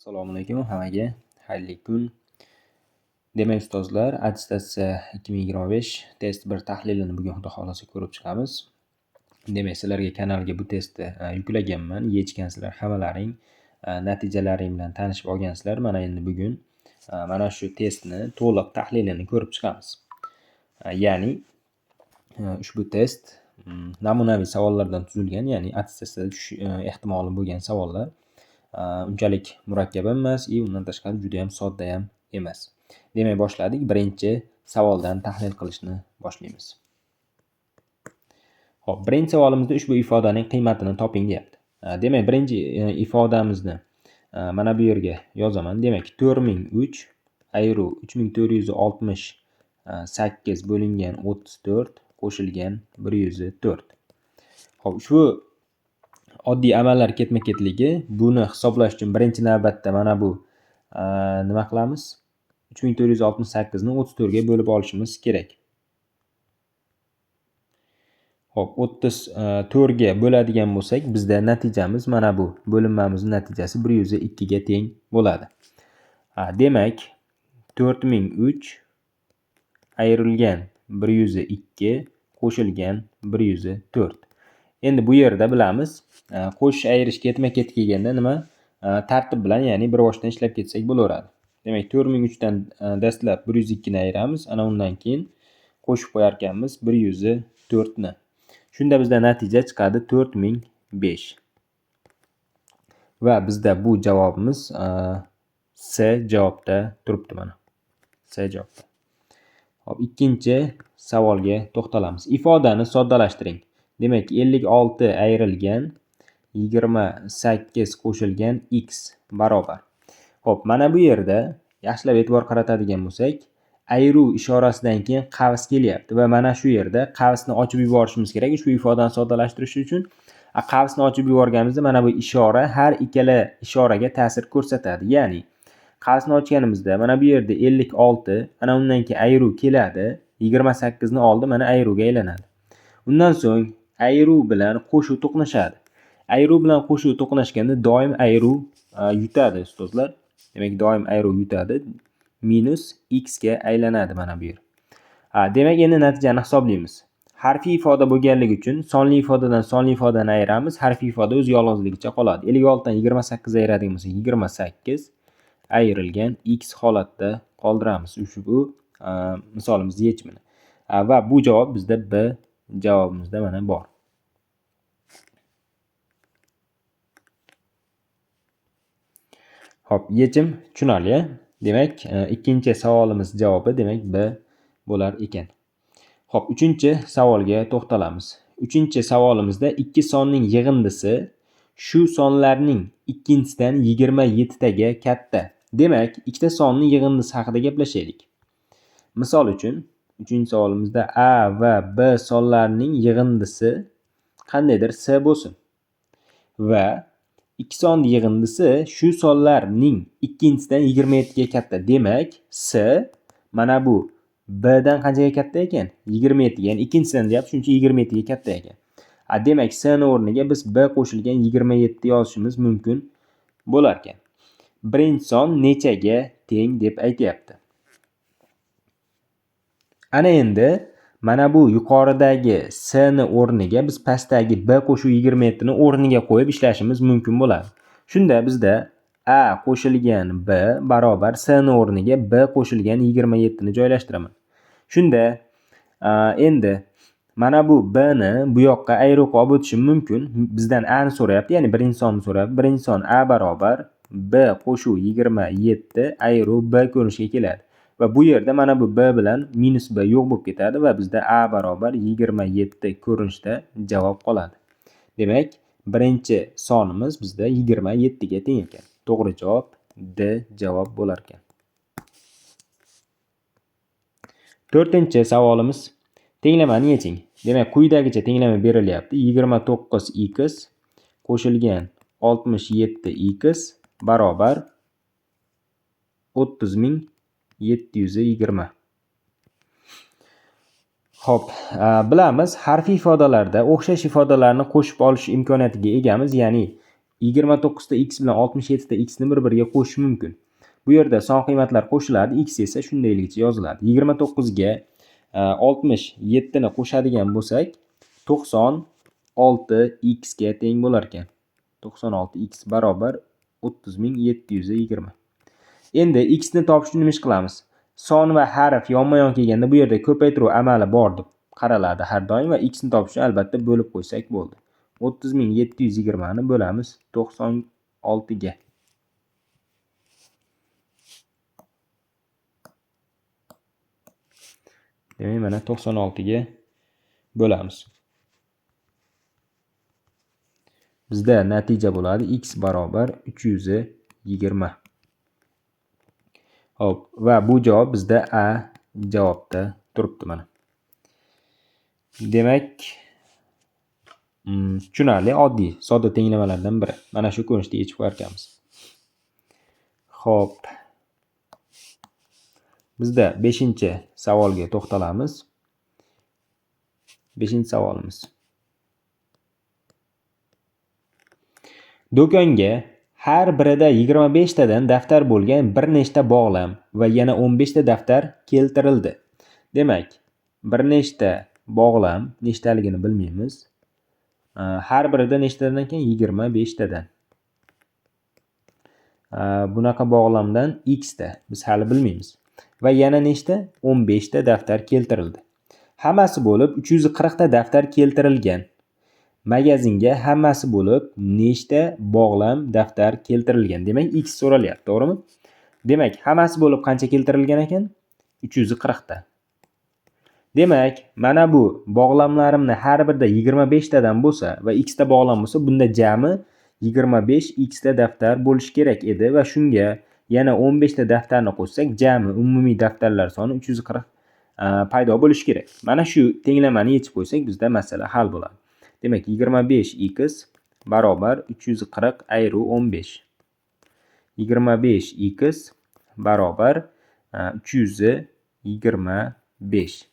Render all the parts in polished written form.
Assalomu alaykum hammaga, xayrli kun. Demak, ustozlar, attestatsiya 2025 test 1 tahlilini bugun Xudo xohlasa ko'rib chiqamiz. Demak, sizlarga kanalga bu testni yuklaganman. Yechgansizlar hammalaring, natijalaring bilan tanishib olgansizlar. Mana endi bugun mana shu testni to'liq tahlilini ko'rib chiqamiz. Ya'ni ushbu test namunaviy savollardan tuzilgan, ya'ni attestatsiyada tushish ehtimoli bo'lgan savollar. Unchalik murakkab emas и undan tashqari juda ham sodda ham emas. Demak, boshladik. Birinchi savoldan tahlil qilishni boshlaymiz. Xo'p, birinchi savolimizda ushbu ifodaning qiymatini toping deyapti. Demak, birinchi ifodamizni mana bu yerga yozaman. Demak, 4003 ayru 3468 bo'lingan 34 qo'shilgan 104. Xo'p, ushbu oddiy amallar ketma-ketligi, buni hisoblash uchun birinchi navbatda mana bu nima qilamiz? 3468 ni 34 ga bo'lib olishimiz kerak. Xo'p, 34 ga bo'ladigan bo'lsak, bizda natijamiz mana bu bo'linmamizning natijasi 102 ga teng bo'ladi. Demak, 4003 ayrilgan 102 qo'shilgan 104. Endi bu yerda bilamiz, qo'shish ayirish ketma-ket kelganda nima? Tartib bilan, ya'ni bir boshdan ishlab ketsak bo'laveradi. Demak, 4003 dan dastlab 102 ni ayiramiz, ana undan keyin qo'shib qo'yar ekanmiz 104 ni. Shunda bizda natija chiqadi 4005. Va bizda bu javobimiz C javobda turibdi mana. C javobda. Xo'p, ikkinchi savolga to'xtalamiz. Ifodani soddalashtiring. Demak, 56 ayrilgan 28 qo'shilgan x barobar. Xo'p, mana bu yerda yaxshilab e'tibor qaratadigan bo'lsak, ayiruv ishorasidan keyin qavs kelyapti va mana shu yerda qavsni ochib yuborishimiz kerak ushbu ifodani soddalashtirish uchun. Qavsni ochib yuborganimizda mana bu ishora har ikkala ishoraga ta'sir ko'rsatadi. Ya'ni qavsni ochganimizda mana bu yerda 56, ana undan keyin ayiruv keladi, 28 ni oldi, mana ayiruvga aylanadi. Undan so'ng ayiruv bilan qo'shuv to'qnashadi. Ayiruv bilan qo'shuv to'qnashganda doim ayiruv yutadi ustozlar. Demak, doim ayiruv yutadi. Minus x ga aylanadi mana bu yer. Demak, endi natijani hisoblaymiz. Harfiy ifoda bo'lganligi uchun sonli ifodadan sonli ifodani ayiramiz. Harfiy ifoda o'z yolg'izligicha qoladi. 56 dan 28 ayiradigan bo'lsak, 28 ayrilgan x holatda qoldiramiz ushbu misolimiz yechimini. Va bu javob bizda B javobimizda mana bor. Xo'p, yechim tushunarli. Demak, ikkinchi savolimiz javobi demak B bo'lar ekan. Xo'p, uchinchi savolga to'xtalamiz. Uchinchi savolimizda ikki sonning yig'indisi shu sonlarning ikkinchisidan 27 taga katta. Demak, ikkita sonning yig'indisi haqida gaplashaylik. Misol uchun, uchinchi savolimizda A va B sonlarining yig'indisi qandaydir C bo'lsin va ikki sonning yig'indisi shu sonlarning ikkinchisidan 27 ga katta. Demak, C mana bu B dan qanchaga katta ekan? 27 ga, ya'ni ikkinchisidan deyapti, shuning uchun 27 ga katta ekan. Demak, C ni o'rniga biz B qo'shilgan 27 yozishimiz mumkin bo'lar ekan. Birinchi son nechaga teng deb aytyapti. Ana endi mana bu yuqoridagi C ni o'rniga biz pastdagi B qo'shuv 27 ni o'rniga qo'yib ishlashimiz mumkin bo'ladi. Shunda bizda A qo'shilgan B barobar C ni o'rniga B qo'shilgan 27 ni joylashtiraman. Shunda endi mana bu B ni bu yoqqa ayruv qilib o'tishim mumkin. Bizdan A ni so'rayapti, ya'ni birinchi sonni so'rayapti. Birinchi son A barobar B qo'shuv 27 ayruv B ko'rinishga keladi. Va bu yerda mana bu B bilan minus B yo'q bo'lib ketadi va bizda A barobar 27 ko'rinishda javob qoladi. Demak, birinchi sonimiz bizda 27 ga teng ekan. To'g'ri javob D javob bo'lar ekan. To'rtinchi savolimiz tenglamani yeching. Demak, quyidagicha tenglama berilyapti. 29x qo'shilgan 67x barobar 30720. Xo'p, bilamiz, harfiy ifodalarda o'xshash ifodalarni qo'shib olish imkoniyatiga egamiz, ya'ni 29 ta x bilan 67 ta x ni bir-biriga qo'shish mumkin. Bu yerda son qiymatlar qo'shiladi, x esa shundayligicha yoziladi. 29 ga 67 ni qo'shadigan bo'lsak, 96 x ga teng bo'lar ekan. 96 x barobar 30720. Endi x ni topish uchun nima ish qilamiz? Son va harf yonma-yon kelganda bu yerda ko'paytiruv amali bor deb qaraladi har doim va x ni topish uchun albatta bo'lib qo'ysak bo'ldi. 30720 ni bo'lamiz 96 ga. Demak, mana 96 ga bo'lamiz. Bizda natija bo'ladi x barobar 320. Xo'p, va bu javob bizda A javobda turibdi mana. Demak, tushunarli, oddiy, sodda tenglamalardan biri. Mana shu ko'rinishda yechib qo'yar ekanmiz. Xo'p. Bizda 5-savolga to'xtalamiz. 5-savolimiz. Do'konga har birida 25 tadan daftar bo'lgan bir nechta bog'lam va yana 15 ta daftar keltirildi. Demak, bir nechta bog'lam nechtaligini bilmaymiz. Har birida nechtadan ekan? 25 tadan. Bunaqa bog'lamdan x ta biz hali bilmaymiz. Va yana nechta? 15 ta daftar keltirildi. Hammasi bo'lib 340 ta daftar keltirilgan. Magazinga hammasi bo'lib nechta bog'lam daftar keltirilgan? Demak, x so'ralyapti, to'g'rimi? Demak, hammasi bo'lib qancha keltirilgan ekan? 340 ta. Demak, mana bu bog'lamlarimni har birida 25 tadan bo'lsa va x ta bog'lam bo'lsa, bunda jami 25 x ta daftar bo'lishi kerak edi va shunga yana 15 ta daftarni qo'shsak, jami umumiy daftarlar soni 340 paydo bo'lishi kerak. Mana shu tenglamani yechib qo'ysak, bizda masala hal bo'ladi. Demak, 25 x barobar 340 ayru 15. 25 x barobar 325.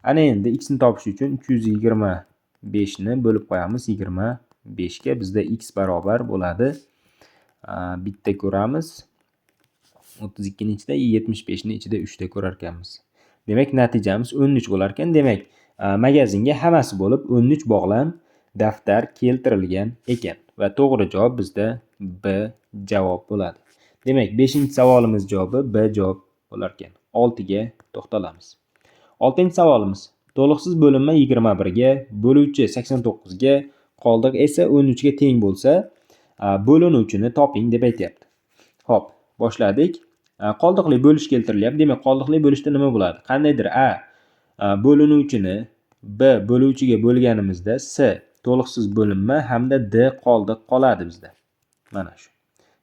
Ana endi x ni topish uchun 325 ni bo'lib qo'yamiz 25 ga. Bizda x barobar bo'ladi. Bitta ko'ramiz. 32 ning ichida 75 ning ichida 3 ta ko'rar ekanmiz. Demak, natijamiz 13 bo'lar ekan. Demak, magazinga hammasi bo'lib 13 bog'lam daftar keltirilgan ekan va to'g'ri javob bizda B javob bo'ladi. Demak, 5-savolimiz javobi B javob bo'lar ekan. 6 ga to'xtalamiz. 6-savolimiz. To'liqsiz bo'linma 21 ga, bo'luvchi 89 ga, qoldiq esa 13 ga teng bo'lsa, bo'linuvchini toping deb aytyapti. Xo'p, boshladik. Qoldiqli bo'lish keltirilyapti. Demak, qoldiqli bo'lishda nima bo'ladi? Qandaydir A bo'linuvchini B bo'luvchiga bo'lganimizda S to'liqsiz bo'linma hamda D qoldiq qoladi bizda. Mana shu.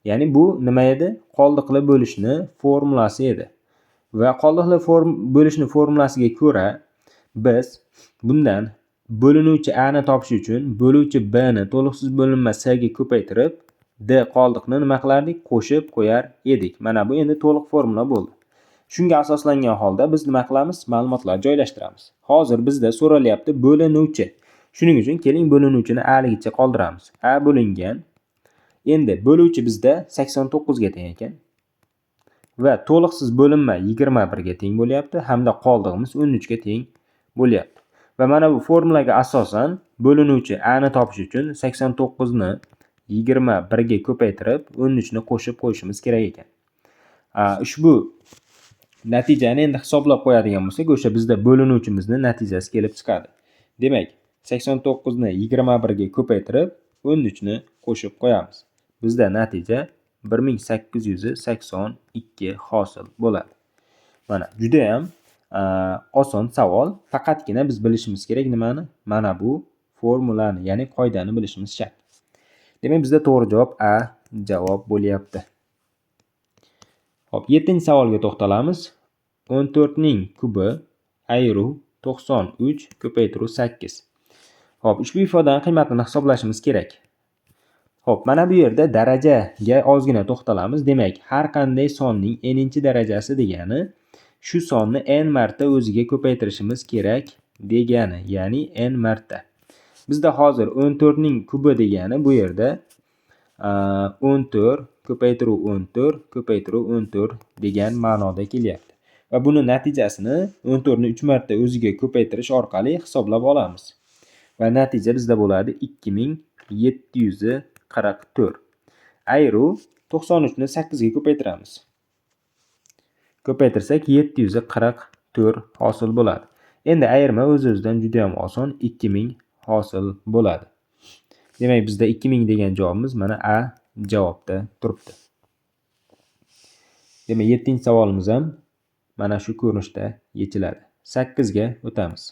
Ya'ni bu nima edi? Qoldiqli bo'lishni formulasi edi. Va qoldiqli bo'lishni formulasiga ko'ra biz bundan bo'linuvchi A ni topish uchun bo'luvchi B ni to'liqsiz bo'linma S ga ko'paytirib D qoldiqni nima qilardik? Qo'shib qo'yar edik. Mana bu endi to'liq formula bo'ldi. Shunga asoslangan holda biz nima qilamiz? Ma'lumotlarni joylashtiramiz. Hozir bizda so'ralyapti bo'linuvchi. Shuning uchun keling bo'linuvchini A ligicha qoldiramiz. A bo'lingan. Endi bo'luvchi bizda 89 ga teng ekan. Va to'liqsiz bo'linma 21 ga teng bo'lyapti hamda qoldig'imiz 13 ga teng bo'lyapti. Va mana bu formulaga asosan bo'linuvchi A ni topish uchun 89 ni 21 ga ko'paytirib 13 ni qo'shib qo'yishimiz kerak ekan. Ushbu natijani endi hisoblab qo'yadigan bo'lsak, o'sha bizda bo'linuvchimizning natijasi kelib chiqadi. Demak, 89 ni 21 ga ko'paytirib 13 ni qo'shib qo'yamiz. Bizda natija 1882 hosil bo'ladi. Mana juda ham oson savol. Faqatgina biz bilishimiz kerak nimani? Mana bu formulani, ya'ni qoidani bilishimiz shart. Demak, bizda to'g'ri javob A javob bo'lyapti. Xo'p, 7-savolga to'xtalamiz. 14 ning kubi ayru 93 ko'paytiruv 8. Xo'p, ushbu ifodaning qiymatini hisoblashimiz kerak. Xo'p, mana bu yerda darajaga ozgina to'xtalamiz. Demak, har qanday sonning n-inchi darajasi degani shu sonni n marta o'ziga ko'paytirishimiz kerak degani, ya'ni n marta. Bizda hozir 14 ning kubi degani bu yerda 14 ko'paytiruv 14 ko'paytiruv 14 degan ma'noda kelyapti. Va buni natijasini 14 ni 3 marta o'ziga ko'paytirish orqali hisoblab olamiz. Va natija bizda bo'ladi 2744. Ayru 93 ni 8 ga ko'paytiramiz. Ko'paytirsak 744 hosil bo'ladi. Endi ayirma o'z-o'zidan juda ham oson 2000 hosil bo'ladi. Demak, bizda 2000 degan javobimiz mana A javobda turibdi. Demak, 7-savolimiz ham mana shu ko'rinishda yechiladi. 8 ga o'tamiz.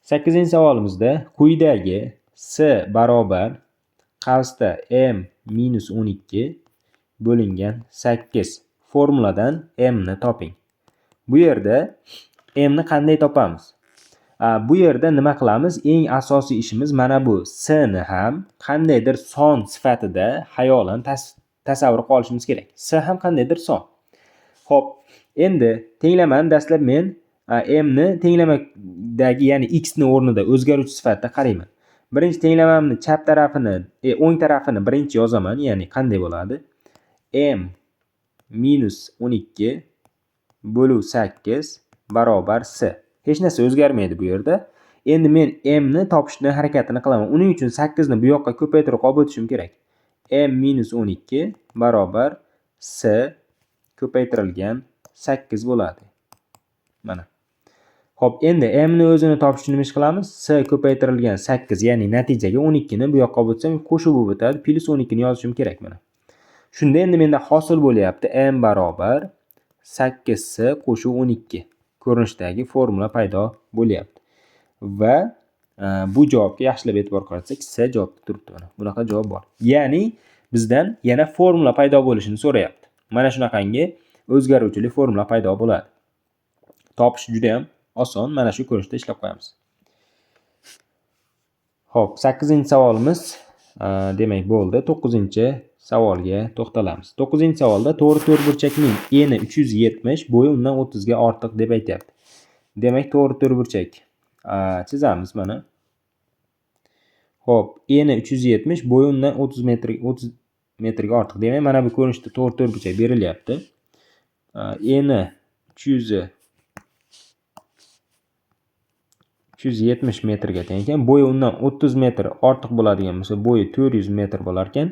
8-savolimizda quyidagi S barobar qavsda m minus 12 bo'lingan 8 formuladan m ni toping. Bu yerda m ni qanday topamiz? Bu yerda nima qilamiz? Eng asosiy ishimiz mana bu S ni ham qandaydir son sifatida xayolan tasavvur qilib olishimiz kerak. S ham qandaydir son. Xo'p, endi tenglamani dastlab men m ni tenglamadagi, ya'ni x ni o'rnida o'zgaruvchi sifatida qarayman. Birinchi tenglamamni chap tarafini, o'ng tarafini birinchi yozaman, ya'ni qanday bo'ladi? M minus 12 bo'luv 8 barobar S. Hech narsa o'zgarmaydi bu yerda. Endi men m ni topishni harakatini qilaman. Uning uchun 8 ni bu yoqqa ko'paytirib olib o'tishim kerak. M minus 12 barobar S ko'paytirilgan 8 bo'ladi. Mana. Xo'p, endi m ni o'zini topish uchun nima ish qilamiz? S ko'paytirilgan 8, ya'ni natijaga 12 ni bu yoqqa olib o'tsam qo'shib bo'lib o'tadi, plus 12 ni yozishim kerak mana. Shunda endi menda hosil bo'lyapti m barobar 8s qo'shib 12 ko'rinishdagi formula paydo bo'lyapti. Va bu javobga yaxshilab e'tibor qaratsak, S javobda turibdi mana. Bunaqa javob bor. Ya'ni bizdan yana formula paydo bo'lishini so'rayapti. Mana shunaqangi o'zgaruvchili formula paydo bo'ladi. Topish juda ham oson. Mana shu ko'rinishda ishlab qo'yamiz. Xo'p, 8-savolimiz demak bo'ldi. 9-savolga to'xtalamiz. 9-savolda to'g'ri to'rtburchakning eni 370, bo'yi undan 30 ga ortiq deb aytyapti. Demak, to'g'ri to'rtburchak chizamiz mana. Xo'p, eni 370, bo'yi undan 30 metr, 30 metrga ortiq. Demak, mana bu ko'rinishda to'g'ri to'rtburchak berilyapti. Eni 370 metrga teng ekan. Bo'yi undan 30 metr ortiq bo'ladigan bo'lsa, bo'yi 400 metr bo'lar ekan.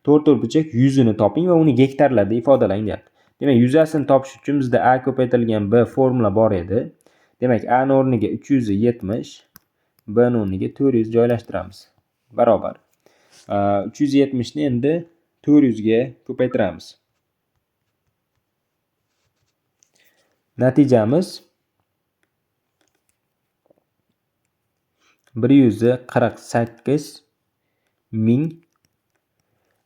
To'g'ri to'rtburchak yuzini toping va uni gektarlarda ifodalang deyapti. Demak, yuzasini topish uchun bizda A ko'paytirilgan B formula bor edi. Demak, A ni o'rniga 370, B ni o'rniga 400 joylashtiramiz. Barobar. 370 ni endi 400 ga ko'paytiramiz. Natijamiz 148 ming.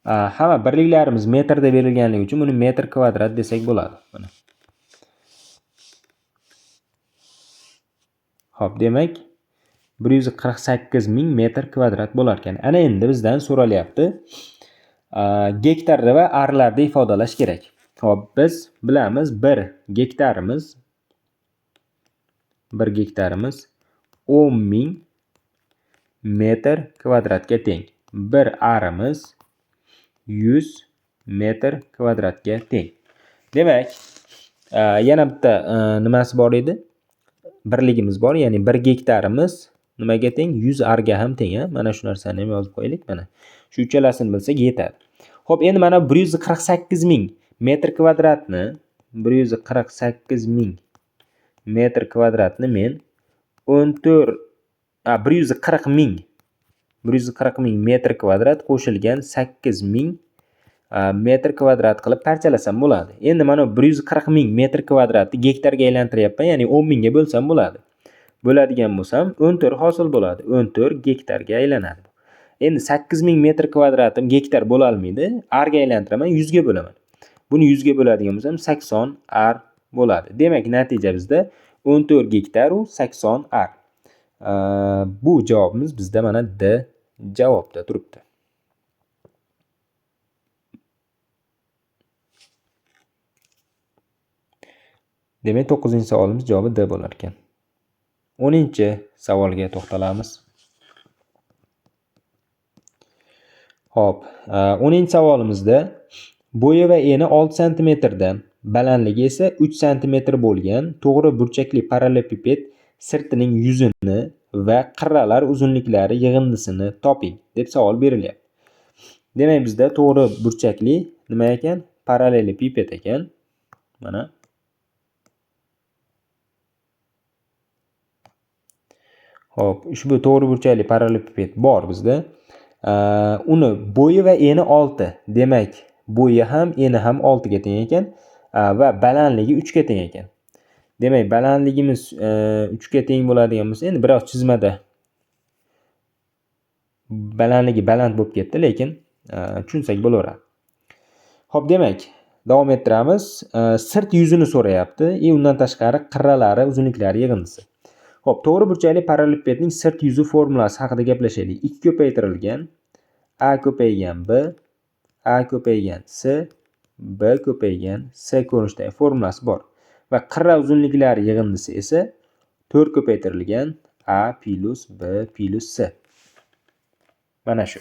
Hamma birliklarimiz metrda berilganligi uchun buni metr kvadrat desak bo'ladi. Mana. Xo'p, demak 148 ming metr kvadrat bo'lar ekan. Ana endi bizdan so'ralyapti. Gektarda va arlarda ifodalash kerak. Xo'p, biz bilamiz 1 gektarimiz 10 ming metr kvadratga teng. 1 arimiz 100 metr kvadratga teng. Demak, yana bitta nimasi bor edi? Birligimiz bor, ya'ni 1 gektarimiz nimaga teng? 100 arga ham teng, ha? Mana shu narsani ham yozib qo'yaylik mana. Shu uchalasini bilsak yetadi. Xo'p, endi mana 148 ming metr kvadratni 148 ming metr kvadratni men 140 ming metr kvadrat qo'shilgan 8 ming metr kvadrat qilib parchalasam bo'ladi. Endi mana 140 ming metr kvadratni gektarga aylantiryapman, ya'ni 10 mingga bo'lsam bo'ladi. Bo'ladigan bo'lsam 14 hosil bo'ladi. 14 gektarga aylanadi. Endi 8 ming metr kvadratim gektar bo'la olmaydi. Arga aylantiraman, 100 ga bo'laman. Buni 100 ga bo'ladigan bo'lsam 80 ar bo'ladi. Demak, natija bizda 14 gektar u 80 ar. Bu javobimiz bizda mana D javobda turibdi. Demak, 9-savolimiz javobi D bo'lar ekan. 10-savolga to'xtalamiz. Xo'p, 10-savolimizda bo'yi va eni 6 santimetrdan, balandligi esa 3 santimetr bo'lgan to'g'ri burchakli parallelepiped sirtining yuzini va qirralar uzunliklari yig'indisini toping deb savol berilyapti. Demak, bizda to'g'ri burchakli nima ekan? Parallelepiped ekan. Mana. Xo'p, ushbu to'g'ri burchakli parallelepiped bor bizda. Uni bo'yi va eni 6. Demak, bo'yi ham eni ham 6 ga teng ekan va balandligi 3 ga teng ekan. Demak, balandligimiz 3 ga teng bo'ladigan bo'lsa, endi biroz chizmada balandligi baland bo'lib ketdi, lekin tushunsak bo'laveradi. Xo'p, demak, davom ettiramiz. Sirt yuzini so'rayapti, undan tashqari qirralari, uzunliklari yig'indisi. Xo'p, to'g'ri burchakli parallelepipedning sirt yuzi formulasi haqida gaplashaylik. 2 ko'paytirilgan a ko'paygan b, a ko'paygan c, b ko'paygan c ko'rinishidagi formulasi bor. Va qirra uzunliklari yig'indisi esa 4 ko'paytirilgan a plus b plus c. Mana shu.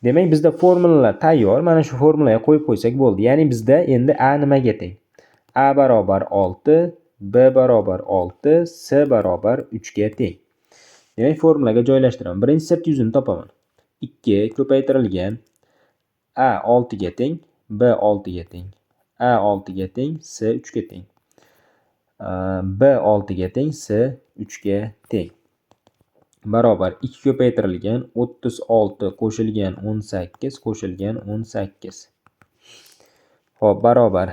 Demak, bizda formulalar tayyor. Mana shu formulaga qo'yib qo'ysak bo'ldi. Ya'ni bizda endi a nimaga teng? A barobar 6, b barobar 6, c barobar 3 ga teng. Demak, formulaga joylashtiraman. Birinchi sirt yuzini topaman. 2 ko'paytirilgan a 6 ga teng, b 6 ga teng, a 6 ga teng, c 3 ga teng. B 6 ga teng, c 3 ga teng. Barobar 2 ko'paytirilgan 36 qo'shilgan 18 qo'shilgan 18. Xo'p, barobar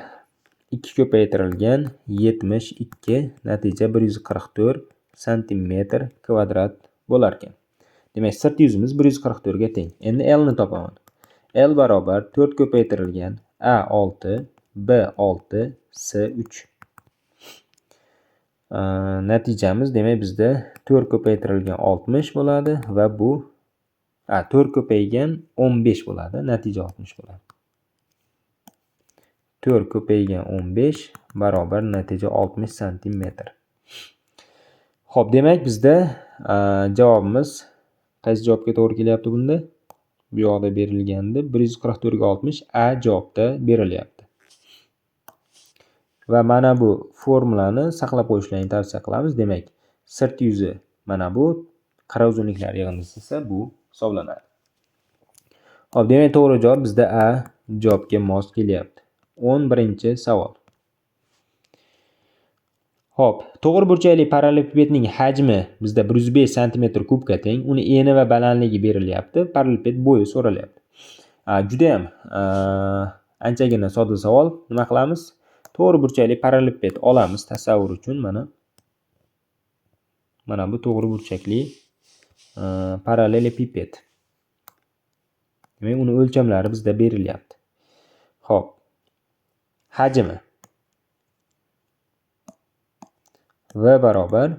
2 ko'paytirilgan 72, natija 144 santimetr kvadrat bo'lar ekan. Demak, sirt yuzimiz 144 ga teng. Endi L ni topaman. L barobar 4 ko'paytirilgan A 6, B 6, C 3. Natijamiz demak bizda 4 ko'paytirilgan 60 bo'ladi va bu 4 ko'paygan 15 bo'ladi. Natija 60 bo'ladi. 4 ko'paygan 15 barobar natija 60 santimetr. Xo'p, demak bizda javobimiz qaysi javobga to'g'ri kelyapti bunda? Bu yoqda berilganda 144 ga 60 A javobda berilyapti. Va mana bu formulani saqlab qo'yishlaringni tavsiya qilamiz. Demak, sirt yuzi mana bu, qirra uzunliklari yig'indisi esa bu hisoblanadi. Xo'p, demak to'g'ri javob bizda A javobga mos kelyapti. 11-savol. Xo'p, to'g'ri burchakli parallelepipedning hajmi bizda 105 santimetr kubga teng. Uni eni va balandligi berilyapti. Parallelepiped bo'yi so'ralyapti. Juda ham anchagina sodda savol. Nima qilamiz? To'g'ri burchakli parallelepiped olamiz tasavvur uchun mana. Mana bu to'g'ri burchakli parallelepiped. Demak, uni o'lchamlari bizda berilyapti. Xo'p. Hajmi V barobar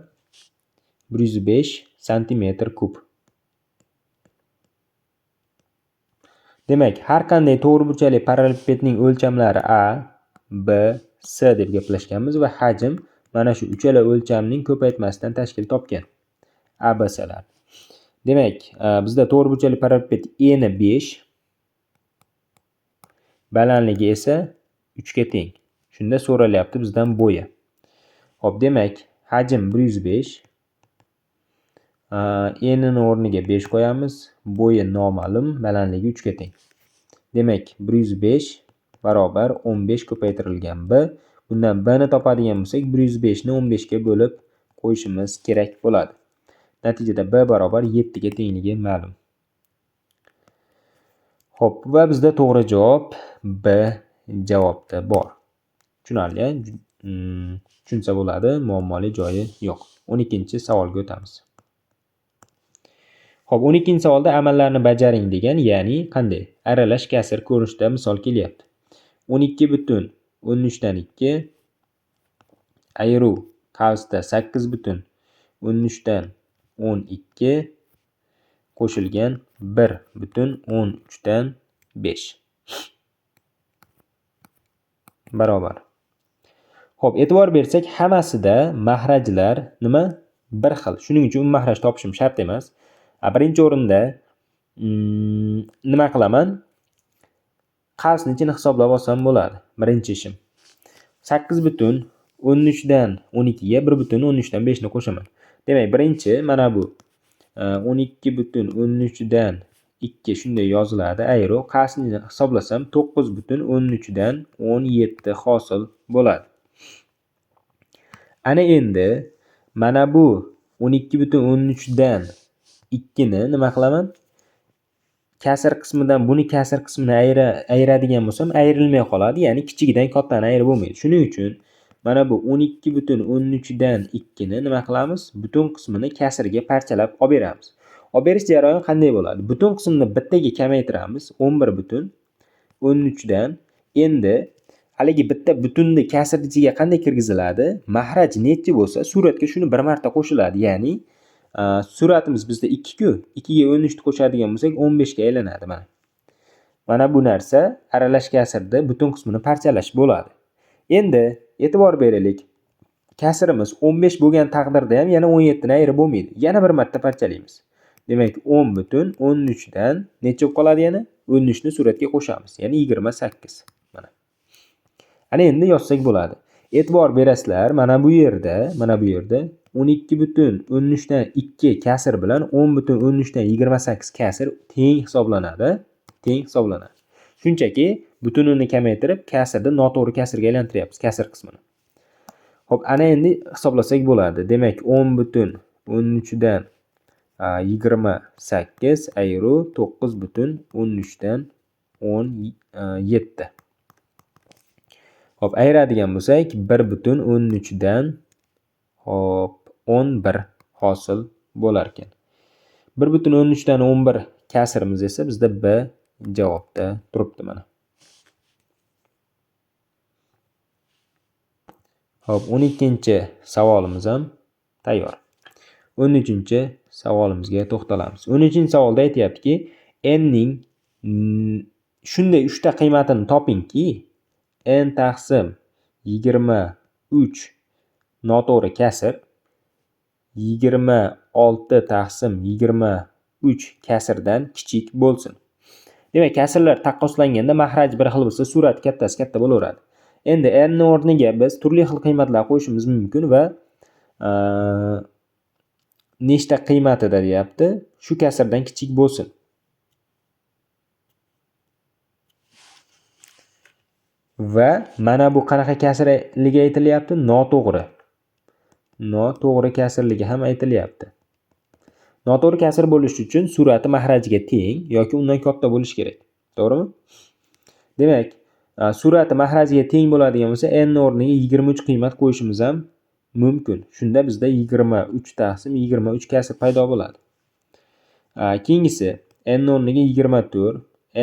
105 santimetr kub. Demak, har qanday to'g'ri burchakli parallelepipedning o'lchamlari A, B, C deb gaplashganmiz va hajm mana shu uchala o'lchamning ko'paytmasidan tashkil topgan. A, B, C lar. Demak, bizda to'g'ri burchakli parallelepiped eni 5, balandligi esa 3 ga teng. Shunda so'ralyapti bizdan bo'yi. Xo'p, demak, hajm 105, enini o'rniga 5 qo'yamiz, bo'yi noma'lum, balandligi 3 ga teng. Demak, 105 barobar 15 ko'paytirilgan b. Bundan b ni topadigan bo'lsak, 105 ni 15 ga bo'lib qo'yishimiz kerak bo'ladi. Natijada b barobar 7 ga tengligi ma'lum. Xo'p, va bizda to'g'ri javob B javobda bor. Tushunarli, tushunsa bo'ladi, muammoli joyi yo'q. 12-savolga o'tamiz. Xo'p, 12-savolda amallarni bajaring degan, ya'ni qanday? Aralash kasr ko'rinishida misol kelyapti. 12,13dan 2 ayiruv qavsda 8,13dan 12 qo'shilgan 1,13dan 5 barobar. Xo'p, e'tibor bersak, hammasida mahrajlar nima? Bir xil. Shuning uchun mahraj topishim shart emas. Birinchi o'rinda Nima qilaman? Qavsni ichini hisoblab olsam bo'ladi. Birinchi ishim. 8,13 dan 12 ga 1,13 dan 5 ni qo'shaman. Demak, birinchi mana bu 12,13 dan 2 shunday yoziladi. Ayru qavsni hisoblasam 9,13 dan 17 hosil bo'ladi. Ana endi mana bu 12,13 dan 2 ni nima qilaman? Kasr qismidan buni kasr qismini ayiradigan bo'lsam ayrilmay qoladi, ya'ni kichigidan kattani ayirib bo'lmaydi. Shuning uchun mana bu 12,13 dan 2 ni nima qilamiz? Butun qismini kasrga parchalab olib beramiz. Olib berish jarayoni qanday bo'ladi? Butun qismni bittaga kamaytiramiz, 11,13 dan. Endi haligi bitta butunni kasr ichiga qanday kirgiziladi? Mahraj nechi bo'lsa, suratga shuni bir marta qo'shiladi. Ya'ni suratimiz bizda 2-ku, 2 ga 13 ni qo'shadigan bo'lsak 15 ga aylanadi mana. Mana bu narsa aralash kasrda butun qismini parchalash bo'ladi. Endi e'tibor beraylik. Kasrimiz 15 bo'lgan taqdirda ham yana 17 ni ayirib bo'lmaydi. Yana bir marta parchalaymiz. Demak, 10,13 dan necha bo'lib qoladi yana? 13 ni suratga qo'shamiz, ya'ni 28. Mana. Ana endi yozsak bo'ladi. E'tibor berasizlar, mana bu yerda 12,13 dan 2 kasr bilan 10,13 dan 28 kasr teng hisoblanadi. Teng hisoblanadi. Shunchaki butunini kamaytirib, kasrni noto'g'ri kasrga aylantiryapmiz, kasr qismini. Xo'p, ana endi hisoblasak bo'ladi. Demak, 10,13 dan 28 ayru 9,13 dan 17. Xo'p, ayiradigan bo'lsak 1,13 dan hop 11 hosil bo'lar ekan. 1,13 dan 11 kasrimiz esa bizda B javobda turibdi mana. Xo'p, 12-savolimiz ham tayyor. 13-savolimizga to'xtalamiz. 13-savolda aytyaptiki, n ning shunday 3 ta qiymatini topingki, n taqsim 23 noto'g'ri kasr 26 taqsim 23 kasrdan kichik bo'lsin. Demak, kasrlar taqqoslanganda mahraj bir xil bo'lsa, surat kattasi katta bo'laveradi. Endi n ning o'rniga biz turli xil qiymatlar qo'yishimiz mumkin va nechta qiymatida deyapti, shu kasrdan kichik bo'lsin. Va mana bu qanaqa kasrligi aytilyapti? Noto'g'ri. Noto'g'ri kasrligi ham aytilyapti. Noto'g'ri kasr bo'lishi uchun surati mahrajiga teng yoki undan katta bo'lishi kerak. To'g'rimi? Demak, surati mahrajiga teng bo'ladigan bo'lsa, n o'rniga 23 qiymat qo'yishimiz ham mumkin. Shunda bizda 23 taqsim 23 kasr paydo bo'ladi. Keyingisi n o'rniga 24,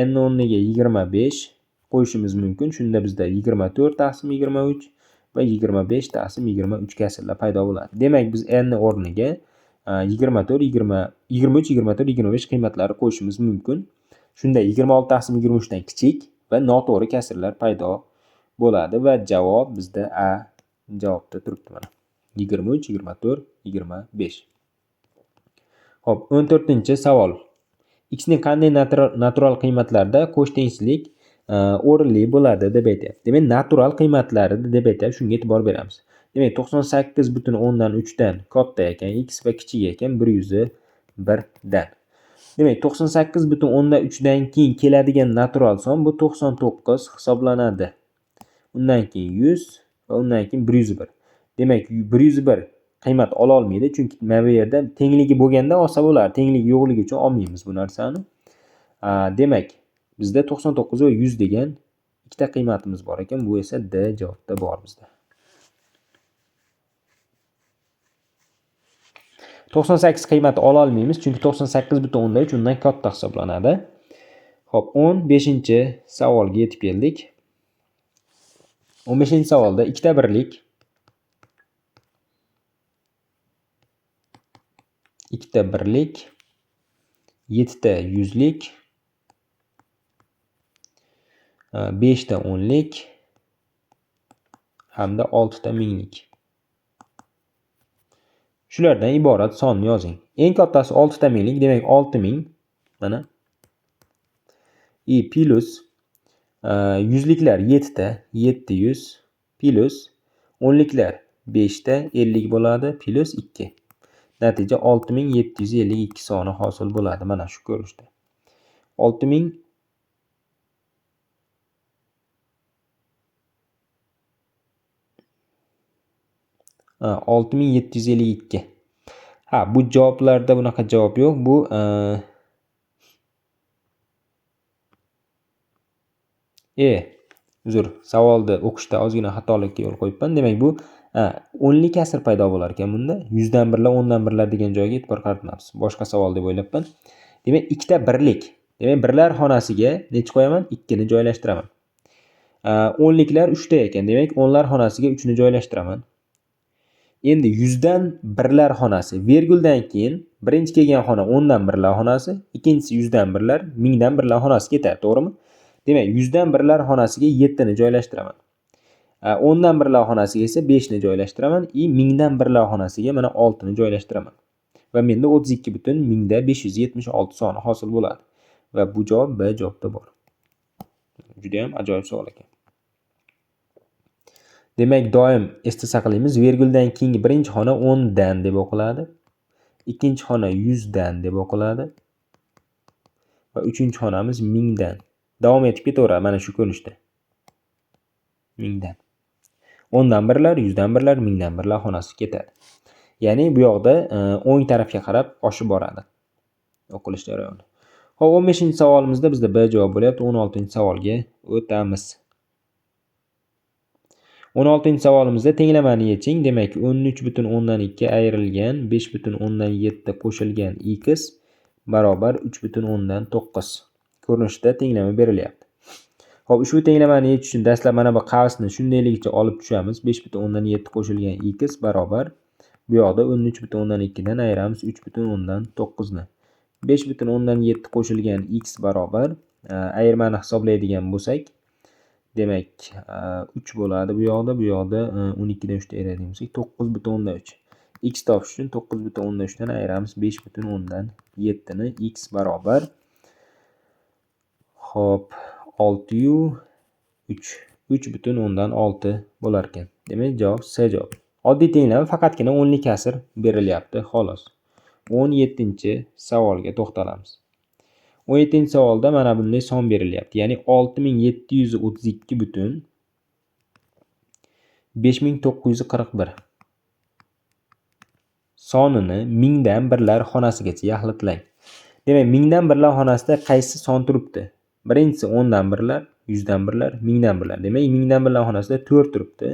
n o'rniga 25 qo'yishimiz mumkin. Shunda bizda 24 taqsim 23 va 25 taqsim 23 kasrlar paydo bo'ladi. Demak, biz n o'rniga 24, 23, 24, 25 qiymatlari qo'yishimiz mumkin. Shunda 26 taqsim 23 dan kichik va noto'g'ri kasrlar paydo bo'ladi va javob bizda A javobda turibdi mana. 23, 24, 25. Xo'p, 14-savol. X ning qanday natural qiymatlarda qo'sh tengsizlik o'rinli bo'ladi deb aytyapti. Demak, natural qiymatlari deb aytyapti, shunga e'tibor beramiz. Demak, 98,3 dan katta ekan x va kichik ekan 101 dan. Demak, 98,3 dan keyin keladigan natural son bu 99 hisoblanadi. Undan keyin 100 va undan keyin 101. Demak, 101 qiymat ola olmaydi, chunki mana bu yerda tengligi bo'lganda olsa bo'lar, tengligi yo'qligi uchun olmaymiz bu narsani. Demak, bizda 99 va 100 degan ikkita qiymatimiz bor ekan, bu esa D javobda bor bizda. 98 qiymati ola olmaymiz, chunki 98,3 undan katta hisoblanadi. Xo'p, 15-savolga yetib keldik. 15-savolda ikkita birlik, ikkita birlik, 7 ta yuzlik, 5 ta o'nlik hamda 6 ta minglik. Shulardan iborat sonni yozing. Eng kattasi 6 ta minglik, demak 6000 mana. I plus yuzliklar 7 ta, 700 plus o'nliklar 5 ta, 50 bo'ladi, plus 2. Natija 6752 soni hosil bo'ladi mana shu ko'rinishda. 6752. Ha, bu javoblarda bunaqa javob yo'q. Bu uzr, savolni o'qishda ozgina xatolikka yo'l qo'yibman. Demak, bu o'nlik kasr paydo bo'lar ekan bunda. 100dan birlar, 10dan birlar degan joyga e'tibor qaratmabmiz. Boshqa savol deb o'ylabman. Demak, ikkita birlik. Demak, birlar xonasiga necha qo'yaman? 2 ni joylashtiraman. O'nliklar 3 ta ekan. Demak, o'nlar xonasiga 3 ni joylashtiraman. Endi 100dan birlar xonasi verguldan keyin birinchi kelgan xona 10dan birlar xonasi, ikkinchisi 100dan birlar, 1000dan birlar xonasi ketadi, to'g'rimi? Demak, 100dan birlar xonasiga 7 ni joylashtiraman. 10dan birlar xonasiga esa 5 ni joylashtiraman va 1000dan birlar xonasiga mana 6 ni joylashtiraman. Va menda 32,576 soni hosil bo'ladi. Va bu javob B javobda bor. Juda ham ajoyib savol ekan. Demak, doim esda saqlaymiz, verguldan keyingi birinchi xona 10 dan deb o'qiladi. Ikkinchi xona 100 dan deb o'qiladi. Va uchinchi xonamiz 1000 dan. Davom etib ketaveradi mana shu ko'rinishda. 1000 dan. 10 dan birlar, 100 dan birlar, 1000 dan birlar xonasi ketadi. Ya'ni bu yoqda o'ng tarafga qarab oshib boradi o'qilish jarayoni. Xo'p, 15-savolimizda bizda B javob bo'lyapti. 16-savolga o'tamiz. 16-savolimizda tenglamani yeching. Demak, 13,2 ayrilgan 5,7 qo'shilgan x barobar 3,9 ko'rinishda tenglama berilyapti. Xo'p, ushbu tenglamani yechish uchun dastlab mana bu qavsni shundayligicha olib tushamiz. 5,7 qo'shilgan x barobar bu yoqda 13,2 dan ayiramiz 3,9 ni. 5,7 qo'shilgan x barobar ayirmani hisoblaydigan bo'lsak, demak 3 bo'ladi bu yoqda, bu yoqda 12 dan 3 ta ayiradigan bo'lsak 9,3. X topish uchun 9,3 dan ayiramiz 5,7 ni, x barobar xo'p 6 3, 3,6 bo'lar ekan. Demak, javob C javob. Oddiy tenglama, faqatgina o'nlik kasr berilyapti, xolos. 17-savolga to'xtalamiz. 17-savolda mana bunday son berilyapti. Ya'ni 6732,5941 sonini 1000dan birlar xonasigacha yaxlitlang. Demak, 1000dan birlar xonasida qaysi son turibdi? Birinchisi 10dan birlar, 100dan birlar, 1000dan birlar. Demak, 1000dan birlar xonasida 4 turibdi.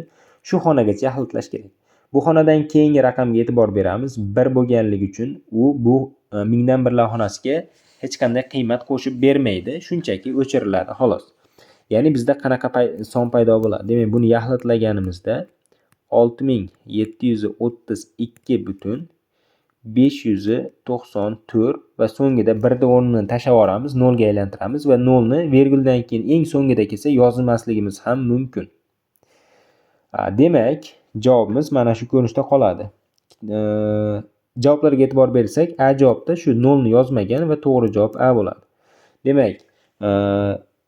Shu xonagacha yaxlitlash kerak. Bu xonadan keyingi raqamga e'tibor beramiz. 1 bo'lganligi uchun u bu 1000dan birlar xonasiga hech qanday qiymat qo'shib bermaydi, shunchaki o'chiriladi xolos. Ya'ni bizda qanaqa son paydo bo'ladi? Demak, buni yaxlitlaganimizda 6732,594 va so'ngida 1 o'rnini tashlab yuboramiz, 0 ga aylantiramiz va 0 ni verguldan keyin eng so'ngida kelsa yozmasligimiz ham mumkin. Demak, javobimiz mana shu ko'rinishda qoladi. Javoblarga e'tibor bersak, A javobda shu 0 ni yozmagan va to'g'ri javob A bo'ladi. Demak,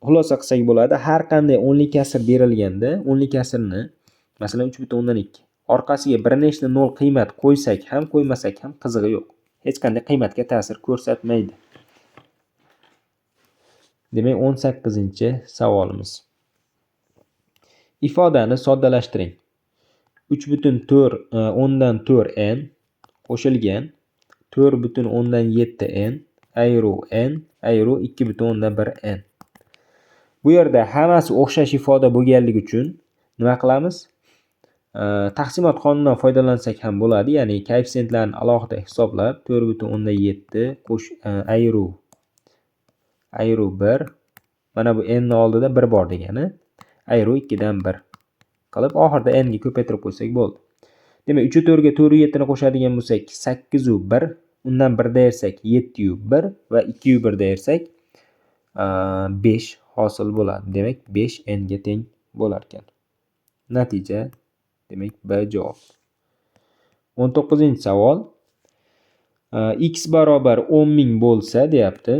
xulosa qilsak bo'ladi, har qanday o'nlik kasr berilganda, o'nlik kasrni masalan 3,2 orqasiga bir nechta 0 qiymat qo'ysak ham, qo'ymasak ham qizig'i yo'q. Hech qanday qiymatga ta'sir ko'rsatmaydi. Demak, 18-savolimiz. Ifodani soddalashtiring. 3,4 n qo'shilgan 4,7 n ayru n ayru 2,1 n. Bu yerda hammasi o'xshash ifoda bo'lganligi uchun nima qilamiz? Taqsimot qonunidan foydalansak ham bo'ladi. Ya'ni koeffitsiyentlarni alohida hisoblab 4,7 qo'sh ayru ayru 1, mana bu n ni oldida 1 bor degani, ayru 2dan 1 qilib oxirida n ga ko'paytirib qo'ysak bo'ldi. Demak, 3 4 ga 4 7 ni qo'shadigan bo'lsak 8 1, undan 1 da ayirsak 7 1 va 2 1 da ayirsak 5 hosil bo'ladi. Demak, 5 n ga teng bo'lar ekan. Natija demak B javob. 19-savol. X barobar 10.000 bo'lsa deyapti.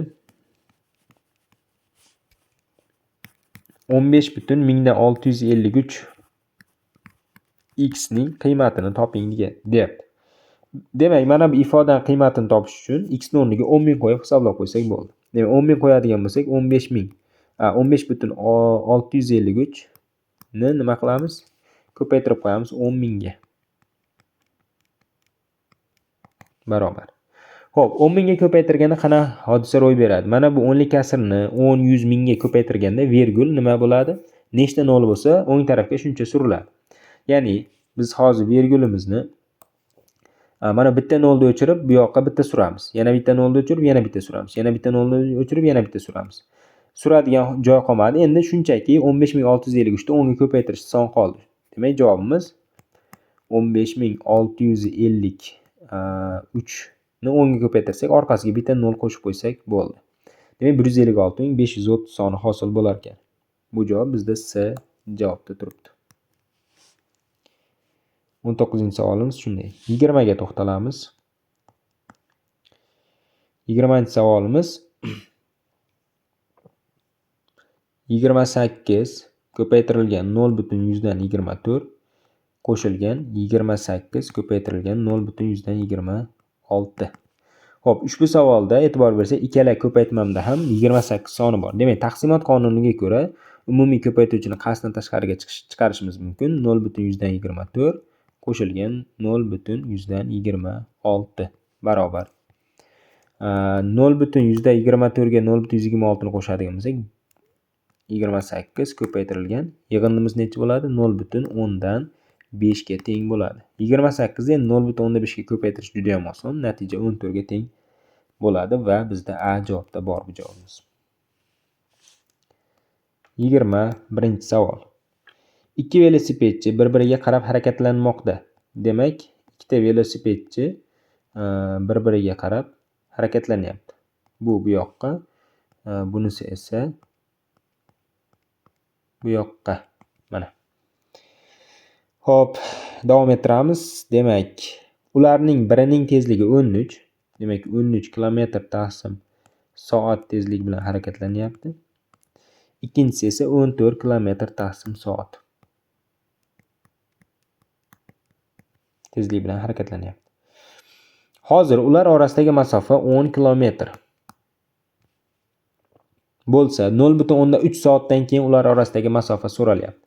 15,653 x ning qiymatini toping deyapti. Demak, mana bu ifodaning qiymatini topish uchun x ni o'rniga 10 000 qo'yib hisoblab qo'ysak bo'ldi. Demak, 10 000 qo'yadigan bo'lsak, 15,653 ni nima qilamiz? Ko'paytirib qo'yamiz 10 000 ga. Barobar. Xo'p, 10 000 ga ko'paytirganda qanaqa hodisa ro'y beradi? Mana bu o'nlik kasrni 10, 100 mingga ko'paytirganda vergul nima bo'ladi? Nechta nol bo'lsa, o'ng tarafga shuncha suriladi. Ya'ni biz hozir vergulimizni mana bitta nolni o'chirib, bu yoqqa bitta suramiz. Yana bitta nolni o'chirib, yana bitta suramiz. Yana bitta nolni o'chirib, yana bitta suramiz. Suradigan joy qolmadi. Endi shunchaki 15 653 ni 10 ga ko'paytirish son qoldi. Demak, javobimiz 15 653 ni 10 ga ko'paytirsak, orqasiga bitta nol qo'shib qo'ysak bo'ldi. Demak, 156 530 soni hosil bo'lar ekan. Bu javob bizda C javobda turibdi. 19-savolimiz shunday. 20 ga to'xtalamiz. 20-savolimiz 28 ko'paytirilgan 0,24 qo'shilgan 28 ko'paytirilgan 0,26. Xo'p, ushbu savolda e'tibor bersak, ikkala ko'paytmamda ham 28 soni bor. Demak, taqsimot qonuniga ko'ra umumiy ko'paytuvchini qasddan tashqariga chiqarishimiz mumkin. 0,24 qo'shilgan 0,26 barobar. 0,24 ga 0,26 ni qo'shadigan bo'lsak, 28 ko'paytirilgan yig'indimiz necha bo'ladi? 0,5 ga teng bo'ladi. 28 ni endi 0,5 ga ko'paytirish juda ham oson. Natija 14 ga teng bo'ladi va bizda A javobda bor bu javobimiz. 21-savol. Ikki velosipedchi bir-biriga qarab harakatlanmoqda. Demak, ikkita velosipedchi bir-biriga qarab harakatlanyapti. Bu bu yoqqa, bunisi esa bu yoqqa. Mana. Xo'p, davom ettiramiz. Demak, ularning birining tezligi 13, demak 13 kilometr taqsim soat tezlik bilan harakatlanyapti. Ikkinchisi esa 14 kilometr taqsim soat tezlik bilan harakatlanyapti. Hozir ular orasidagi masofa 10 kilometr bo'lsa, 0,3 soatdan keyin ular orasidagi masofa so'ralyapti.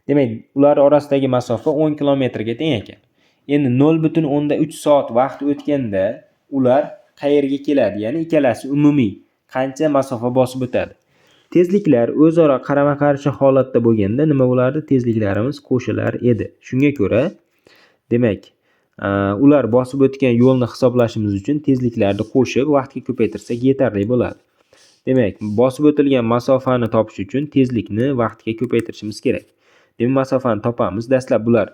Demak, ular orasidagi masofa 10 kilometrga teng ekan. Endi 0,3 soat vaqt o'tganda ular qayerga keladi? Ya'ni ikkalasi umumiy qancha masofa bosib o'tadi? Tezliklar o'zaro qarama-qarshi holatda bo'lganda nima bo'lardi? Tezliklarimiz qo'shilar edi. Shunga ko'ra, demak, ular bosib o'tgan yo'lni hisoblashimiz uchun tezliklarni qo'shib vaqtga ko'paytirsak yetarli bo'ladi. Demak, bosib o'tilgan masofani topish uchun tezlikni vaqtga ko'paytirishimiz kerak. Demak, masofani topamiz. Dastlab bular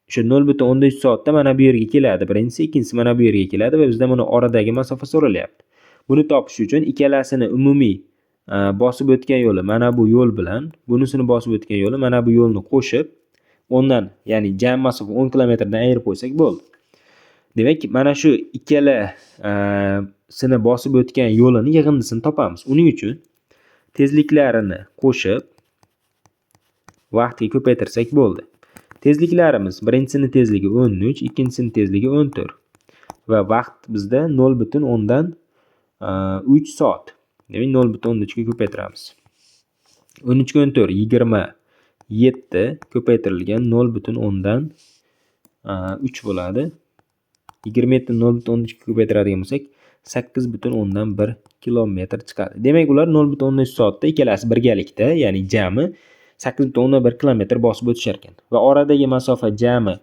o'sha 0,3 soatda mana bu yerga keladi. Birinchisi, ikkinchisi mana bu yerga keladi va bizdan buni oradagi masofa so'ralyapti. Buni topish uchun ikkalasini umumiy bosib o'tgan yo'li mana bu yo'l bilan bunisini bosib o'tgan yo'li mana bu yo'lni qo'shib o'ndan, ya'ni jami masofa 10 kilometrdan ayirib qo'ysak bo'ldi. Demak, mana shu ikkalasini bosib o'tgan yo'lini yig'indisini topamiz. Uning uchun tezliklarini qo'shib vaqtga ko'paytirsak bo'ldi. Tezliklarimiz birinchisini tezligi 13, ikkinchisini tezligi 14 va vaqt bizda 0,3 soat. Demak, 0,3 ga ko'paytiramiz. 13 ga 14 27 ko'paytirilgan 0,3 bo'ladi. 27 0,3 ga ko'paytiradigan bo'lsak, 8,1 kilometr chiqadi. Demak, ular 0,3 soatda ikkalasi birgalikda, ya'ni jami 8,1 kilometr bosib o'tishar ekan. Va oradagi masofa jami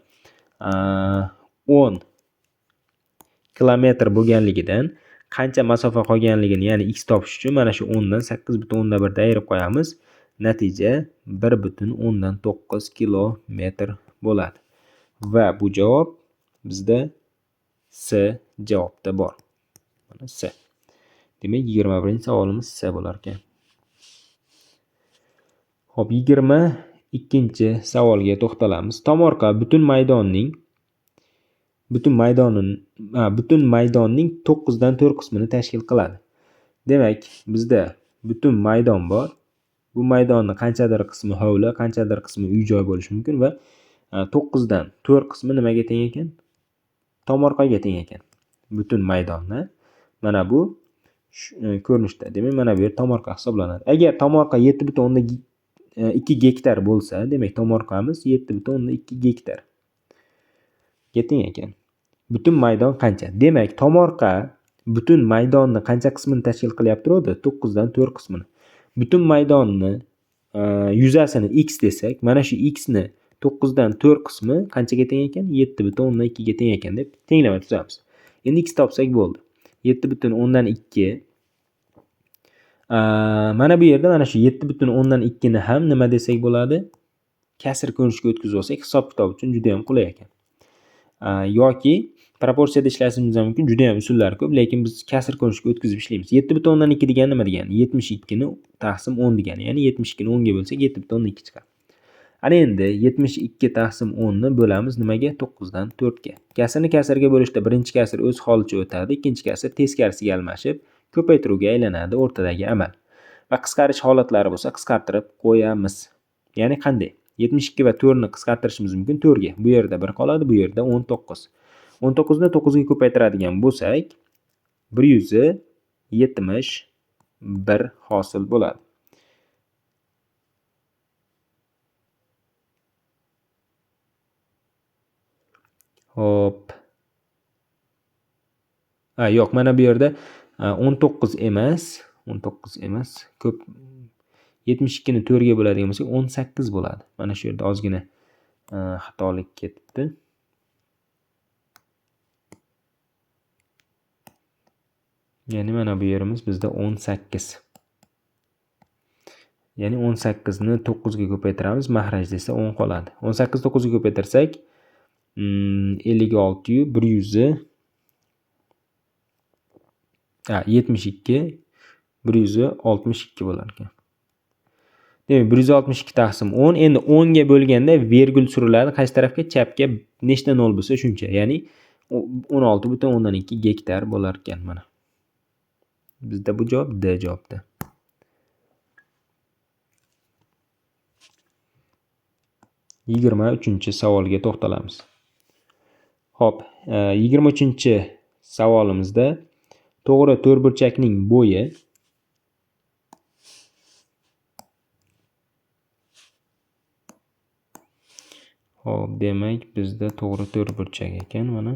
10 kilometr bo'lganligidan qancha masofa qolganligini, ya'ni x topish uchun mana shu 10 dan 8,1 ni ayirib qo'yamiz. Natija 1,9 kilometr bo'ladi. Va bu javob bizda C javobda bor. Mana C. Demak, 21-savolimiz C bo'lar ekan. Xo'p, 22-savolga to'xtalamiz. Tomorqa butun maydonning 9 dan 4 qismini tashkil qiladi. Demak, bizda butun maydon bor. Bu maydonni qanchadir qismi hovli, qanchadir qismi uy-joy bo'lishi mumkin va 9 dan 4 qismi nimaga teng ekan? Tomorqaga teng ekan. Butun maydonni mana bu ko'rinishda. Demak, mana bu yer tomorqa hisoblanadi. Agar tomorqa 7,2 gektar bo'lsa, demak tomorqamiz 7,2 gektarga teng ekan. Butun maydon qancha? Demak, tomorqa butun maydonni qancha qismini tashkil qilyapti turadi? 9 dan 4 qismini. Butun maydonni yuzasini x desak, mana shu x ni 9 dan 4 qismi qanchaga teng ekan? 7,2 ga teng ekan deb tenglama tuzamiz. Endi x topsak bo'ldi. 7,2. Mana bu yerda mana shu 7,2 ni ham nima desak bo'ladi? Kasr ko'rinishga o'tkazib olsak, hisob-kitob uchun juda ham qulay ekan. Yoki proporsiyada ishlashimiz ham mumkin, juda ham usullar ko'p, lekin biz kasr ko'rinishga o'tkazib ishlaymiz. 7,2 degani nima degani? 72 ni taqsim 10 degani. Ya'ni 72 ni 10 ga bo'lsak 7,2 chiqadi. Ana endi 72 taqsim 10 ni bo'lamiz nimaga? 9 dan 4 ga. Kasrni kasrga bo'lishda birinchi kasr o'z holicha o'tadi, ikkinchi kasr teskarisiga almashib ko'paytiruvga aylanadi o'rtadagi amal. Va qisqarish holatlari bo'lsa qisqartirib qo'yamiz. Ya'ni qanday? 72 va 4 ni qisqartirishimiz mumkin 4 ga. Bu yerda 1 qoladi, bu yerda 19. 19 ni 9 ga ko'paytiradigan bo'lsak, 171 hosil bo'ladi. Hop. Yo'q, mana bu yerda 19 emas, 19 emas, ko'p 72 ni 4 ga bo'ladigan bo'lsak 18 bo'ladi. Mana shu yerda ozgina xatolik ketibdi. Ya'ni mana bu yerimiz bizda 18. Ya'ni 18 ni 9 ga ko'paytiramiz, mahraj desa 10 qoladi. 18 9 ga ko'paytirsak, 56 yu bir yuzi, 72, bir yuzi 62 bo'lar ekan. Demak, 162 taqsim 10. Endi 10 ga bo'lganda vergul suriladi. Qaysi tarafga? Chapga nechta nol bo'lsa shuncha. Ya'ni 16,2 gektar bo'lar ekan mana. Bizda bu javob D javobda. 23-savolga to'xtalamiz. Xo'p, 23-savolimizda to'g'ri to'rtburchakning bo'yi Xo'p, demak bizda to'g'ri to'rtburchak ekan mana.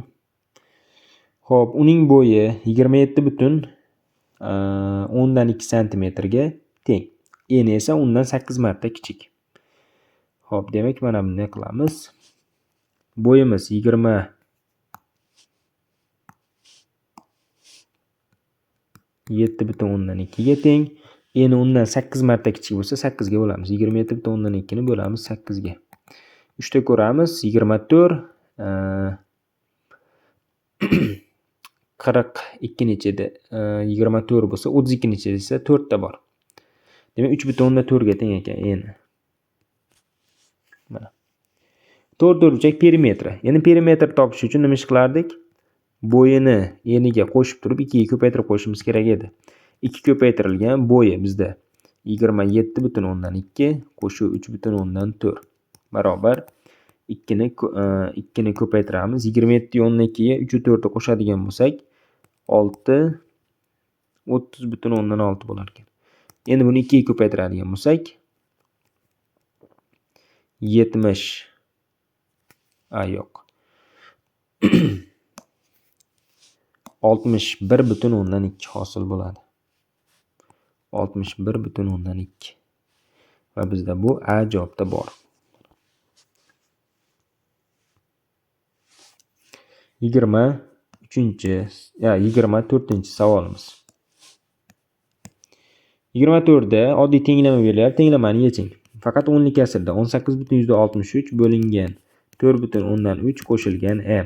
Xo'p, uning bo'yi 27,2 santimetrga teng. Eni esa undan 8 marta kichik. Xo'p, demak mana bunday qilamiz. Bo'yimiz 27,2 ga teng. Eni undan 8 marta kichik bo'lsa 8 ga bo'lamiz. 27,2 ni bo'lamiz 8 ga. 3 ta ko'ramiz. 24, 42 nechida? 24 bo'lsa 32 nechida esa 4 ta bor. Demak 3,4 ga teng ekan eni. Mana. To'rt to'rtburchak perimetri. Endi perimetr topish uchun nima ish qilardik? Bo'yini eniga qo'shib turib 2 ga ko'paytirib qo'yishimiz kerak edi. 2 ko'paytirilgan bo'yi bizda 27,2 qo'shuv 3,4 barobar 2 ni ko'paytiramiz. 27,2 ga 3,4 ni qo'shadigan bo'lsak 6 30,6 bo'lar ekan. Endi buni 2 ga ko'paytiradigan bo'lsak 70, yo'q. 61,2 hosil bo'ladi. 61,2. Va bizda bu A javobda bor. 24-savolimiz. 24da oddiy tenglama berilyapti. Tenglamani yeching. Faqat o'nlik kasrda 18,63 bo'lingan 4,3 qo'shilgan m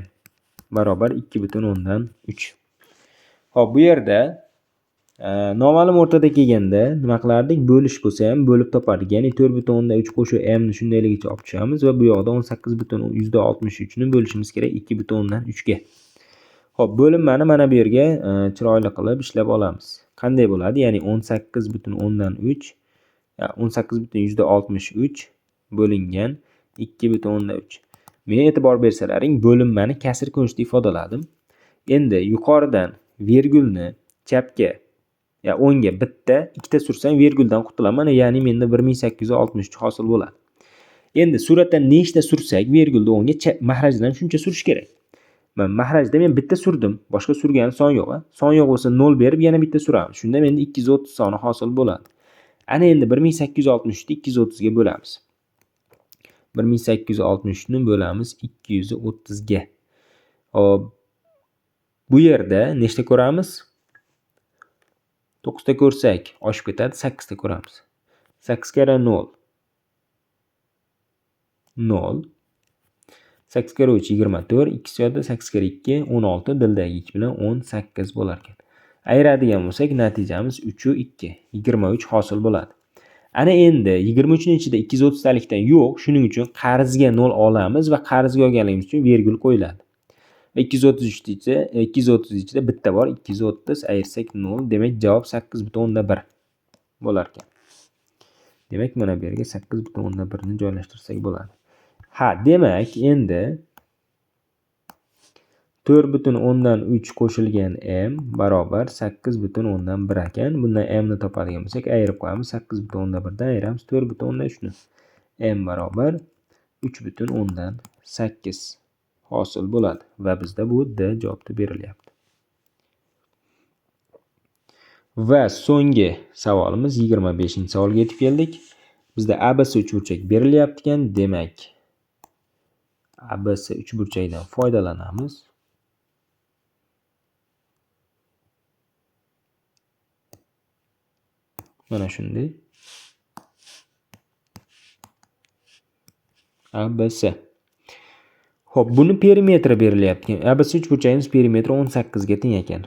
barobar 2,3. Xo'p, bu yerda noma'lum o'rtada kelganda nima qilardik? Bo'lish bo'lsa ham bo'lib topardik. Ya'ni 4,3 qo'shib m ni shundayligicha olib tushamiz va bu yoqda 18,63 ni bo'lishimiz kerak 2,3 ga. Xo'p, bo'linmani mana bu yerga chiroyli qilib ishlab olamiz. Qanday bo'ladi? Ya'ni 18,3 18,63 bo'lingan 2,3. Men e'tibor bersalaring, bo'linmani kasr ko'rinishida ifodaladim. Endi yuqoridan vergulni chapga ya o'ngga bitta, ikkita sursam verguldan qutulaman, ya'ni menda 1863 hosil bo'ladi. Endi suratdan nechta sursak vergulni o'ngga mahrajdan shuncha surish kerak. Mahrajda men bitta surdim, boshqa surgani son yo'q. Son yo'q bo'lsa 0 berib yana bitta suramiz. Shunda menda 230 soni hosil bo'ladi. Ana endi 1863 ni 230 ga bo'lamiz. 1863 ni bo'lamiz 230 ga. Hop, bu yerda nechta ko'ramiz? 9 ta ko'rsak oshib ketadi, 8 ta ko'ramiz. 8 karra 0 0 8 karra 3 24, 2 yo'da 8 karra 2 16, dildagi 2 bilan 18 bo'lar ekan. Ayiradigan bo'lsak natijamiz 3 2 23 hosil bo'ladi. Ana endi 23 ning ichida 230 talikdan yo'q, shuning uchun qarzga 0 olamiz va qarzga olganligimiz uchun vergul qo'yiladi. 233 ichida 230 ichida bitta bor, 230 ayirsak 0, demak javob 8,1 bo'lar ekan. Demak mana bu yerga 8,1 ni joylashtirsak bo'ladi. Ha, demak endi 4,3 qo'shilgan m barobar 8,1 ekan. Bundan m ni topadigan bo'lsak ayirib qo'yamiz. 8,1 dan ayiramiz 4,3 ni. M barobar 3,8 hosil bo'ladi va bizda bu D javobda berilyapti. Va so'nggi savolimiz 25-savolga yetib keldik. Bizda ABC uchburchak berilyapti ekan. Demak, ABC uchburchakdan foydalanamiz. Mana shunday. ABC. Xo'p, buni perimetri berilyapti. ABC uchburchagimiz perimetri 18 ga teng ekan.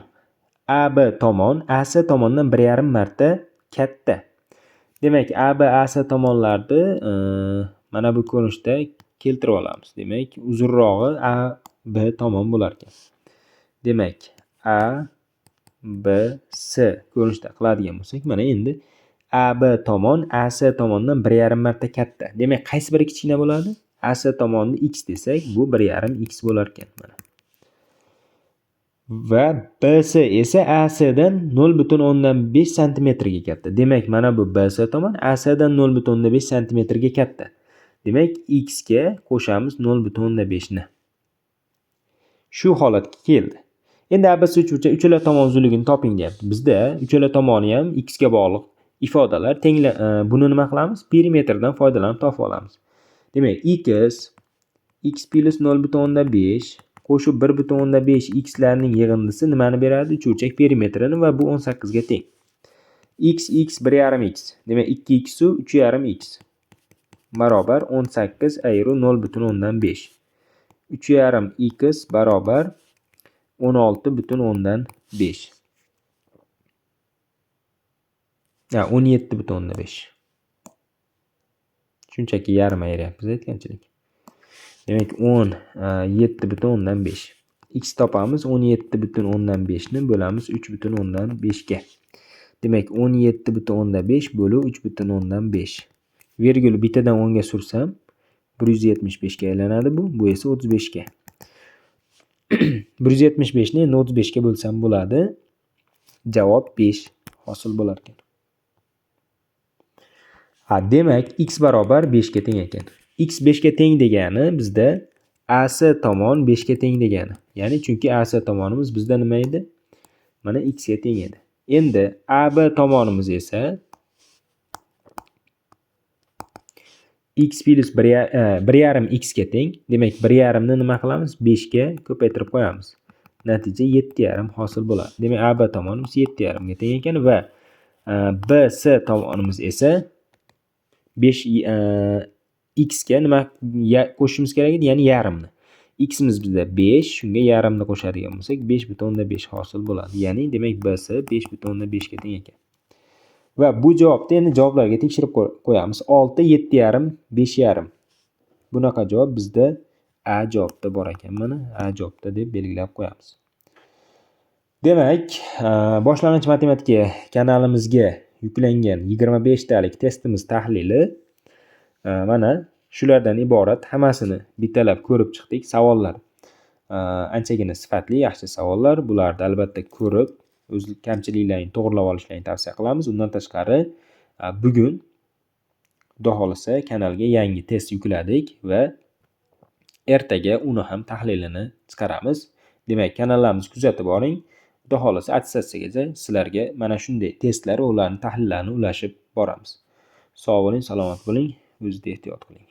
AB tomon AC tomondan 1,5 marta katta. Demak, AB AC tomonlarni mana bu ko'rinishda keltirib olamiz. Demak, uzunrog'i AB tomon bo'lar ekan. Demak, A B C ko'rinishda qiladigan bo'lsak, mana endi AB tomon AC tomondan 1,5 marta katta. Demak, qaysi biri kichkina bo'ladi? AC tomonni x desak, bu 1,5 x bo'lar ekan mana. Va BC esa AC dan 0,5 santimetrga katta. Demak, mana bu BC tomon AC dan 0,5 santimetrga katta. Demak, x ga qo'shamiz 0,5 ni. Shu holatga keldi. Endi ABC uchburchak uchala tomon uzunligini toping deyapti. Bizda uchala tomoni ham x ga bog'liq ifodalar tengla, buni nima qilamiz? Perimetrdan foydalanib topib olamiz. Demak, x plus 0,5 qo'shib 1,5 x larning yig'indisi nimani beradi? Uchburchak perimetrini va bu 18 ga teng. X x 1,5 x. Demak, 2 x u 3,5 x barobar 18 ayiru 0,5. 3,5 x barobar 16,5. Ha, 17,5. Shunchaki yarim ayiryapmiz aytganchilik. Demak, 17,5. X topamiz, 17,5 ni bo'lamiz 3,5 ga. Demak, 17,5 bo'lu 3,5. Vergul bittadan o'ngga sursam 175 ga aylanadi bu, bu esa 35 ga. 175 ni endi 35 ga bo'lsam bo'ladi. Javob 5 hosil bo'lar ekan. Ha, demak, x barobar 5 ga teng ekan. X 5 ga teng degani bizda AC tomon 5 ga teng degani. Ya'ni chunki AC tomonimiz bizda nima edi? Mana x ga teng edi. Endi AB tomonimiz esa x plus 1,5 x ga teng. Demak, 1,5 ni nima qilamiz? 5 ga ko'paytirib qo'yamiz. Natija 7,5 hosil bo'ladi. Demak, AB tomonimiz 7,5 ga teng ekan va BC tomonimiz esa 5 x ga nima qo'shishimiz kerak edi? Ya'ni yarimni. X imiz bizda 5, shunga yarimni qo'shadigan bo'lsak 5,5 hosil bo'ladi. Ya'ni demak BC 5,5 ga teng ekan. Va bu javobni endi javoblarga tekshirib qo'yamiz. 6, 7,5, 5,5. Bunaqa javob bizda A javobda bor ekan. Mana A javobda deb belgilab qo'yamiz. Demak, boshlang'ich matematika kanalimizga yuklangan 25 talik testimiz tahlili mana shulardan iborat. Hammasini bittalab ko'rib chiqdik. Savollar anchagina sifatli, yaxshi savollar. Bularni albatta ko'rib, o'z kamchiliklaringni to'g'rilab olishlaringni tavsiya qilamiz. Undan tashqari, bugun Xudo xohlasa kanalga yangi test yukladik va ertaga uni ham tahlilini chiqaramiz. Demak, kanallarimizni kuzatib boring. Xudo xohlasa attestatsiyagacha sizlarga mana shunday testlar va ularning tahlillarini ulashib boramiz. Sog' bo'ling, salomat bo'ling, o'zingizga ehtiyot qiling.